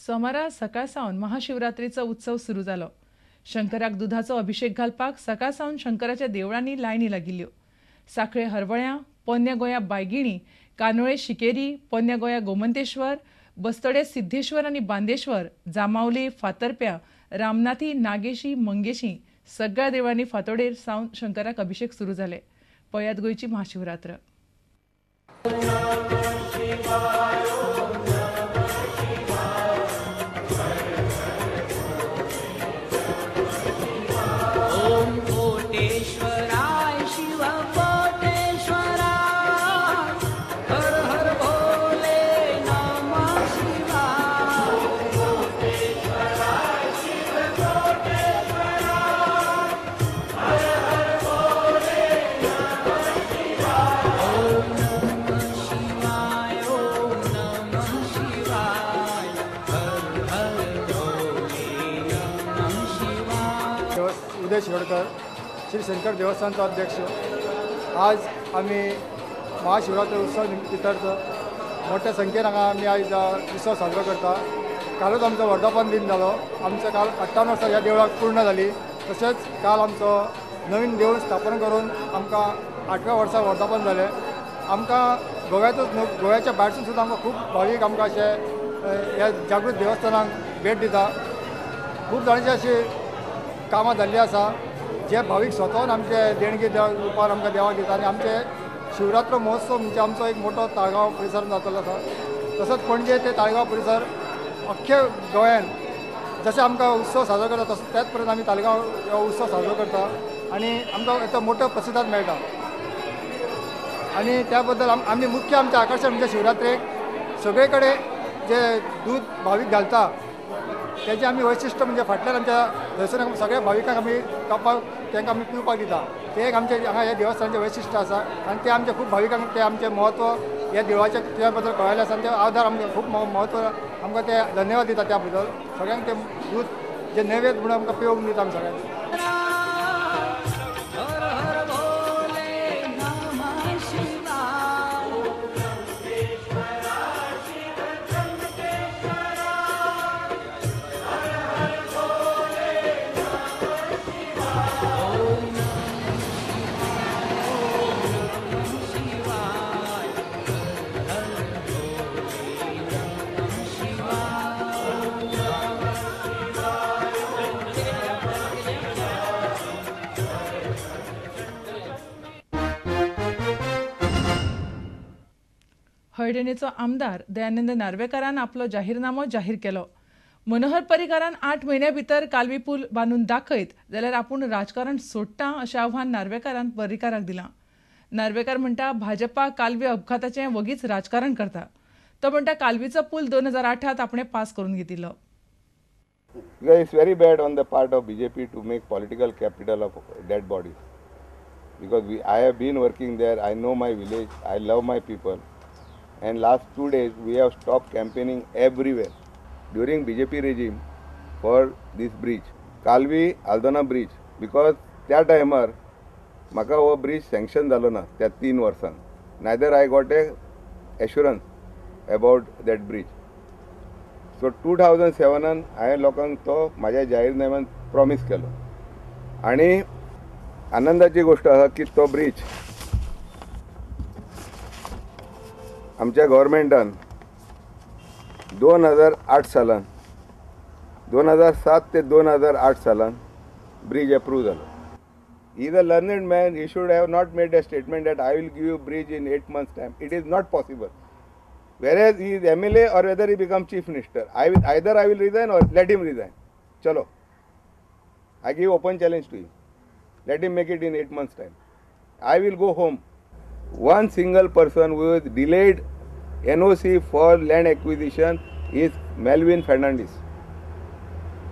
सोमारा सकाळ सावन महाशिवरात्रीचो उत्सव सुरू जालो. शंकराक दुधाचो अभिषेक घालपाक सकाळ सावन शंकराच्या देवळांनी लायनी लागिल्ल्यो. सांखळे हरवळ्यां, पोन्न्या गोंया बायगिणी, कानोळे शिकेरी, पोन्न्या गोंया गोमंतेश्वर, बस्तोडे सिद्धेश्वर आनी बांदेश्वर, जांबावले, फातर्प्यां, रामनाथी, नागेशी, मंगेशी सगळ्या देवळांनी फांतोडेर सावन शंकराक अभिषेक सुरू जाले. पळयात गोंयची महाशिवरात्र. उदय शिरोडकर, श्री शंकर देवस्थानचो अध्यक्ष. आज आमी महाशिवरात्र उत्सव निमित्तार्थ मोठ्या संख्येन हांगा आमी आयज उत्सव साजरो करता. कालूच आमचो वर्धापन दिन जालो. आमचो काल 58 वर्सां ह्या देवळाक पूर्ण जाली. तशेंच काल आमचो नवीन देवूळ स्थापन करून आमकां 8व्या वर्सा वर्धापन जालें. आमकां गोव्यातूच न्हू, गोव्याच्या भायरसून सुद्दां आमकां खूब भावीक आमकां अशे ह्या जागृत देवस्थानाक भेट दिता. खूब जाणांची अशी कामां जाल्लीं आसा जे भावीक स्वताहून आमचे देणगी रुपान आमकां देवाक दिता. आनी आमचे शिवरात्र महोत्सव म्हणजे आमचो एक मोठो ताळगांव परिसर जातलो आसा. तसोच पणजे ते ताळगांव परिसर अख्खे गोंयान जशें आमकां उत्सव साजरो करता तसो त्याच पर्यंत आमी ताळगांव हो उत्सव साजरो करता आनी आमकां हेचो मोठो प्रतिसाद मेळटा. आनी त्या बद्दल आमी मुख्य आमचें आकर्शण म्हणजे शिवरात्रेक सगळे कडेन जे दूद भावीक घालता तेजें आमी वैशिश्ट म्हणजे फाटल्यान आमच्या थंयसर सगळ्या भाविकांक आमी कपाक तांकां आमी पिवपाक दिता. तें एक आमचें हांगा ह्या देवस्थानाचें वैशिश्ट आसा आनी तें आमचें खूब भाविकांक तें आमचें म्हत्व ह्या देवळाचें त्या बद्दल कळिल्लें आसा आनी तें आदार आमकां खूब म्हत्व आमकां ते धन्यवाद दिता. त्या बद्दल सगळ्यांक तें दूद जें नैवेद्य म्हणून आमकां पिवंक दिता आमी सगळ्यांक. हळदणेचो आमदार दयानंद नार्वेकारान आपलो जाहीरनामो जाहीर केलो. मनोहर पर्रीकारान 8 म्हयन्या भितर कालवी पूल बांदून दाखयत जाल्यार आपूण राजकारण सोडटा अशें आव्हान नार्वेकारान पर्रीकाराक दिलां. नार्वेकार म्हणटा भाजपा कालवी अपघाताचें वगीच राजकारण करता. तो म्हणटा कालवीचो पूल 2008 आपणें पास करून घेतिल्लो. It's very bad on the part of BJP to make political capital of dead bodies. Because I have been working there, I know my village, I love my people. And last 2 days we have stopped campaigning everywhere during BJP regime for this bridge, Kalvi Aldona bridge, because त्या टायमार म्हाका हो bridge sanction जालो ना त्या 3 वर्सां. Neither I got a assurance about that bridge. So 2007 हांवें लोकांक तो म्हाज्या जाहीरनाम्यान प्रॉमीस केलो आनी आनंदाची गोश्ट आसा की तो ब्रिज आमच्या गव्हर्मेंटान 2008 सालान 2007 ते 2008 सालान ब्रिज एप्रूव जालो. He is a learned man. He should have not made a statement that I will give you bridge in 8 months time. It is not possible. Whereas he is MLA or whether he become chief minister, either I will resign or let him resign. Chalo, I give open challenge to him. Let him make it in 8 months time. I will go home. One single person who is delayed NOC for land acquisition is Melvin Fernandez.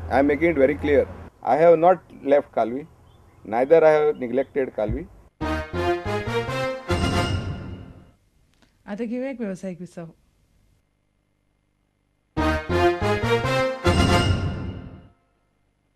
I am making it very clear. I have not left Kalvi, neither I have neglected Kalvi. आता घेऊया एक व्यावसायिक विसव.